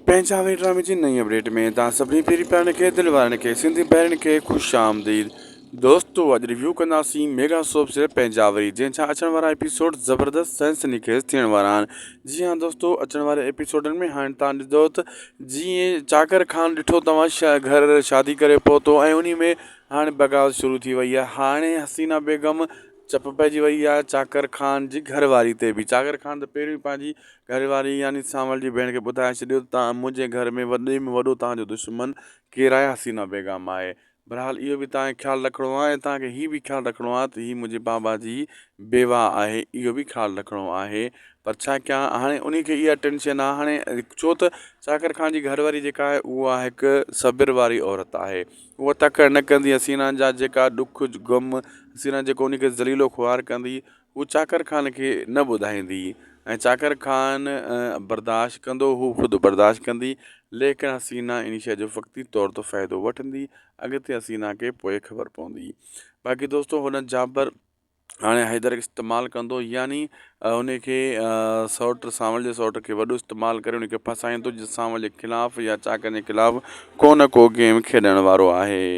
پنهنجا وي ڊرامي جي نئين اپڊيٽ ۾ توهان سڀني پيري پيارن کي دل وارن کي سنڌي ڀائرن کي خوش آمديد دوستو اڄ ريويو ڪنداسين ميگا سوپ سيريل پنهنجا وري جنهن جا اچڻ وارا ايپيسوڊ زبردست سنسني خيز ٿيڻ وارا آهن جي ها دوستو اچڻ واري ايپيسوڊن ۾ هاڻي توهان ڏسندو ته جيئن چاڪر خان ڏٺو توهان گهر شادي ڪري پهتو ۽ انهي ۾ هاڻي بغاوت شروع ٿي وئي آهي هاڻي حسينا بيگم چپ پئجي وئي آهي چاڪر خان جي گهر واري تي به چاڪر خان ته پهريون ئي پنهنجي گهر واري يعني سانول جي ڀيڻ کي ٻڌائي ڇڏيو ته توهان منهنجي گهر ۾ وڏي ۾ وڏو توهان جو دشمن ڪير آهي حسينه بيگم آهي بهرحال اهو به توهان کي خيال رکڻو آهي ۽ توهان کي هي به خيال رکڻو آهي ته هي منهنجي بابا جي بيواهه آهي اهو به خيال رکڻو آهي پر ڇا ڪيان هاڻي انهي کي اها ٽينشن آهي هاڻي ڇو ته چاڪر خان جي گهر واري جيڪا آهي اها هڪ صبر واري عورت آهي اها تڪڙ نه ڪندي حسينا جا جيڪا ڏک غم حسينا جيڪو ان کي ذليل و خوار ڪندي هو چاڪر خان کي نه ٻڌائيندي ۽ چاڪر خان برداشت ڪندو هو خود برداشت ڪندي ليڪن حسينا ان شيء جو وقتي طور تي فائدو وٺندي اڳتي حسينا کي پوء خبر پوندي باقي دوستو هن جابر هاڻي حيدر استعمال ڪندو يعني ان کي سئوٽ سانول جي سئوٽ کي وڏو استعمال ڪري ان کي ڦاسائيندو جي سانول جي خلاف يا چاڪر جي خلاف ڪو نه ڪو گيم کيڏڻ وارو آهي.